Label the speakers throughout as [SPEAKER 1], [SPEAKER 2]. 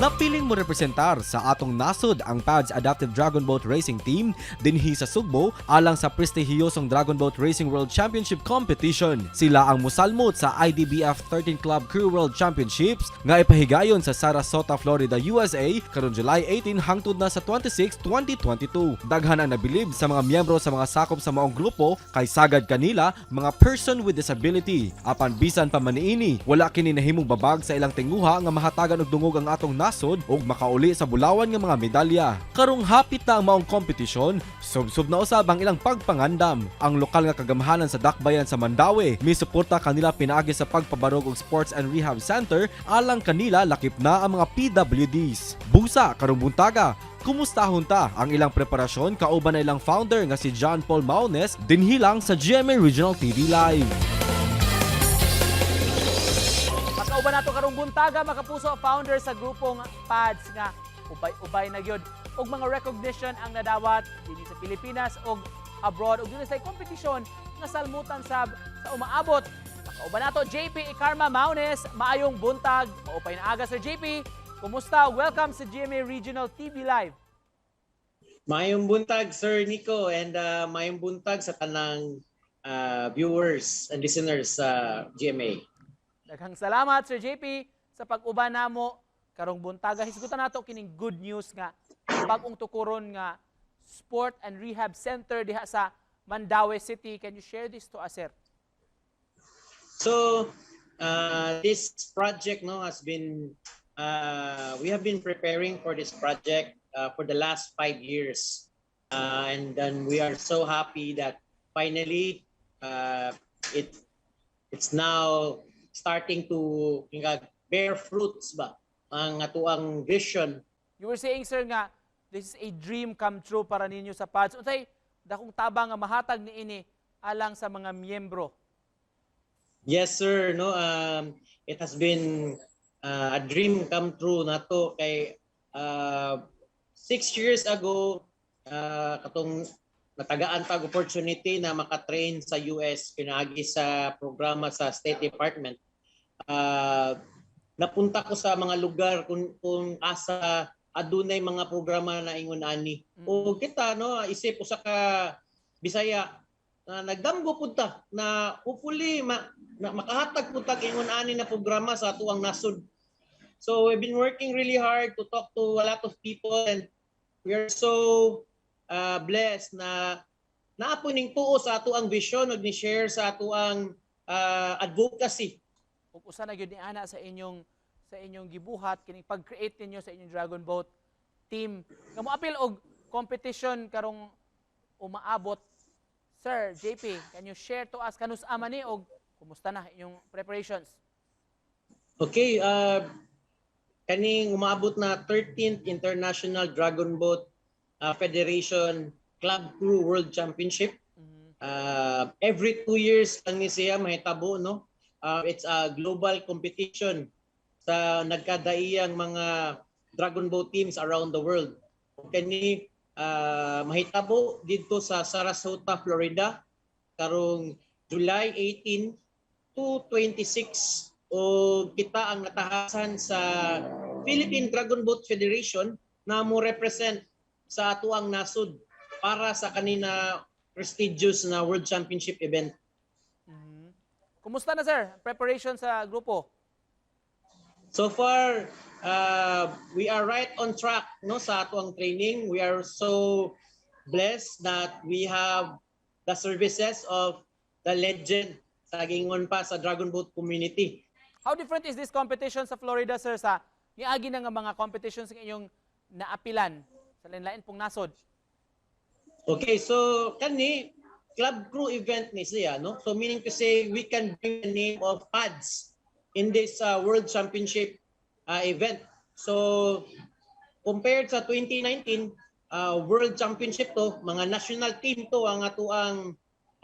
[SPEAKER 1] Napiling mo representar sa atong nasod ang PADS Adaptive Dragon Boat Racing Team dinhi sa Sugbo alang sa prestihiyosong Dragon Boat Racing World Championship Competition. Sila ang musalmot sa IDBF 13 Club Crew World Championships nga ipahigayon sa Sarasota, Florida, USA karon July 18 hangtod na sa 26, 2022. Daghan ang nabilib sa mga miyembro sa mga sakop sa maong grupo kay sagad kanila mga person with disability. Apan bisan pa man niini, wala kini nahimong babag sa ilang tinguha nga mahatagan og dungog ang atong nasod ug makauli sa bulawan nga mga medalya. Karong hapit na ang maong kompetisyon, subsob na usab ang ilang pagpangandam. Ang lokal nga kagamhanan sa Dakbayan sa Mandaue, misuporta kanila pinaagi sa pagpabarog og Sports and Rehab Center alang kanila, lakip na ang mga PWDs. Busa karong buntaga, kumustahon ta ang ilang preparasyon kauban na ilang founder nga si John Paul Maunes dinhi lang sa GMA Regional TV Live.
[SPEAKER 2] Makauban nato karong buntaga, makapuso, founder sa grupong PADS nga ubay-ubay na gyud og mga recognition ang nadawat dinhi sa Pilipinas ug abroad ug dinhi sa kompetisyon nga salmutan sab sa umaabot. Makauban nato JP Ikarma Maunes. Maayong buntag, maupay na aga, Sir JP. Kumusta? Welcome sa GMA Regional TV Live.
[SPEAKER 3] Maayong buntag, Sir Nico, and maayong buntag sa tanang viewers and listeners sa GMA.
[SPEAKER 2] Daghang salamat, Sir JP, sa pag-uban namo karong buntaga. Hisgutan nato kining good news nga bag-ong tukuron nga Sport and Rehab Center diha sa Mandaue City. Can you share this to us, sir?
[SPEAKER 3] So this project, no, has been we have been preparing for this project for the last 5 years. And then we are so happy that finally it's now starting to nga, bear fruits ba ang atuang vision.
[SPEAKER 2] You were saying, sir, nga this is a dream come true para ninyo sa PADS. Unsay dakong tabang nga mahatag niini alang sa mga miyembro?
[SPEAKER 3] Yes, sir. No, it has been a dream come true nato kay 6 years ago, katong natagaan tag opportunity na makatrain sa US pinaagi sa programa sa State Department. Napunta ko sa mga lugar kung asa adunay mga programa na ingon ani. O kita, no, isip usa ka Bisaya na nagdamgo pud ta na hopefully na makahatag pud tag ingon ani na programa sa atuang nasod. So we've been working really hard to talk to a lot of people and we are so blessed na naa po ning tuo sa atuang vision ug ni share sa atuang advocacy.
[SPEAKER 2] Ug usa na gyud ni ana sa inyong gibuhat kining pag-create ninyo sa inyong Dragon Boat team nga moapil og competition karong umaabot. Sir JP, can you share to us kanus-a man ni og kumusta na inyong preparations?
[SPEAKER 3] Okay, kaning umabot na 13th International Dragon Boat Federation Club Crew World Championship. Every 2 years lang ni siya mahitabo, no? It's a global competition sa nagkadaiyang mga Dragon Boat teams around the world. Kani mahitabo dito sa Sarasota, Florida karong July 18 to 26 o kita ang natahasan sa Philippine Dragon Boat Federation na mo represent sa atuang nasod para sa kanina prestigious na World Championship event.
[SPEAKER 2] Kumusta na, sir? Preparation sa grupo?
[SPEAKER 3] So far, we are right on track, no, sa atuang training. We are so blessed that we have the services of the legend sa gingon pa sa Dragon Boat community.
[SPEAKER 2] How different is this competition sa Florida, sir, sa niagi na nga mga competitions nga inyong naapilan sa lain-lain pong nasod?
[SPEAKER 3] Okay, so kani club crew event ni siya, no? So meaning to say we can bring the name of PADS in this World Championship event. So compared sa 2019 World Championship to, mga national team to ang atuang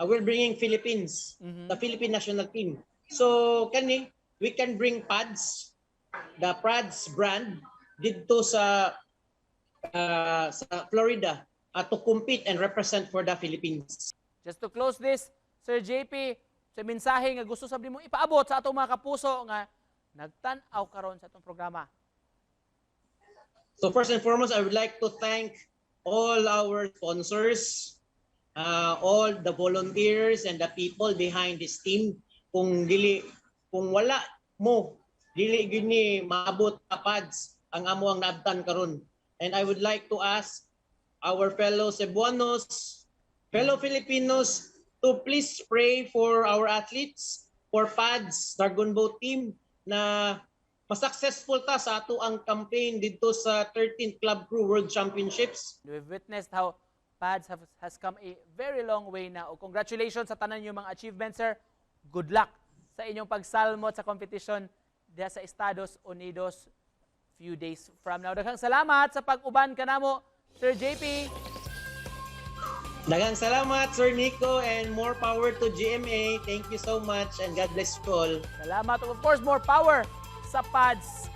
[SPEAKER 3] we're bringing Philippines, the Philippine national team. So kani we can bring PADS, the PADS brand didto sa Florida to compete and represent for the Philippines.
[SPEAKER 2] Just to close this, Sir JP, sa mensahe nga gusto sab nimo ipaabot sa atong mga kapuso nga nagtan-aw karon sa atong programa.
[SPEAKER 3] So first and foremost, I would like to thank all our sponsors, all the volunteers and the people behind this team. Kung wala mo, dili gyud ni maabot ka, PADS, ang amo ang naabtan karon. And I would like to ask our fellow Cebuanos, fellow Filipinos to please pray for our athletes, for PADS Dragon Boat Team, na mas-successful ta sa ato ang campaign dito sa 13th Club Crew World Championships.
[SPEAKER 2] We've witnessed how PADS has come a very long way na. O congratulations sa tanan yung mga achievements, sir. Good luck sa inyong pagsalmot sa competition diha sa Estados Unidos few days from now. Daghang salamat sa pag-uban kanamo, Sir JP.
[SPEAKER 3] Daghang salamat, Sir Nico, and more power to GMA. Thank you so much and God bless you all.
[SPEAKER 2] Salamat. Of course, more power sa PADS.